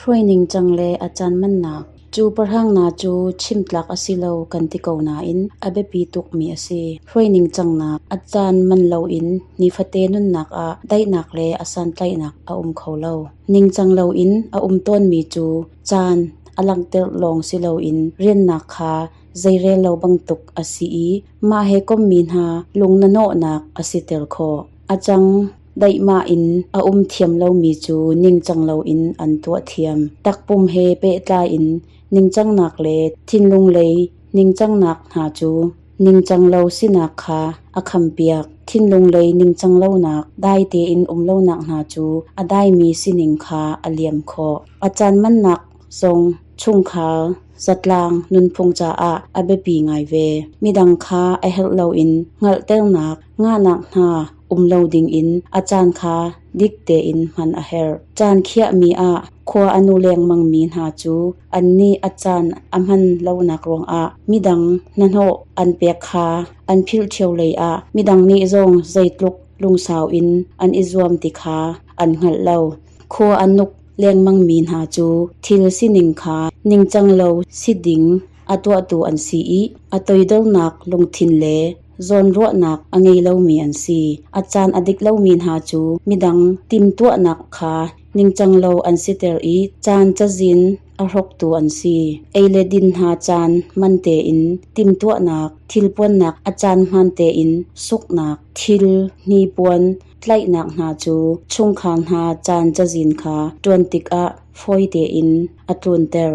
Hruai ningcang le a caan hmannak. Cu pahrangna cu chim tlak a si lo kan ti ko nain a biapi tukmi a si. Hruai ningcangnak a caan man loin nifate nunnak ah daihnak le a santlaihnak a um kho lo. Ningcang loin a um tawnmi cu caan a langhter lawng si loin riannak kha zeirel lo bantuk a si i mah he kommi hna lung hnahnawhnak a siter khawh. A cang daihmah in a um thiam lomi cu ningcang loin an tuah thiam. Takpum he pehtlai in ningcangnak le thinlung lei ningcangnak hna cu ningcang lo sinak kha a khampiak. Thinlung lei ningcang lonak, dai tein um lonak hna cu a daimi sining kha a liam khawh. A caan mannak zong chungkhar zatlang nunphung caah a biapi ngai ve. Midang kha a herh loin hngalhternak, ngahnak hna um lo dingin a caan kha dik tein hman a herh. Caan khiahmi ah khua a nu lengmangmi hna cu annih a caan a hman lonak ruangah midang hnahnawh an pek kha an philh ṭheo leiah midang nih zong zeitluk lungsau in an i zuam ti kha an hngalh lo. Khua a nuk lengmangmi hna cu thil sining kha ningcang lo si ding a tuahtu an si i a toidornak lungthin le zawnruahnak a ngei lomi an si. A caan a dik lomi hna cu midang timhtuahnak kha ningcang lo an siter i caan cazin a hrawktu an si. Ei le din hna caan man tein timhtuahnak, thilpuannak a caan hmaan tein suknak, thil hnipuan tlaihnak hna cu chungkhar hna caan cazin kha ṭuan tikah fawi tein a tlunter.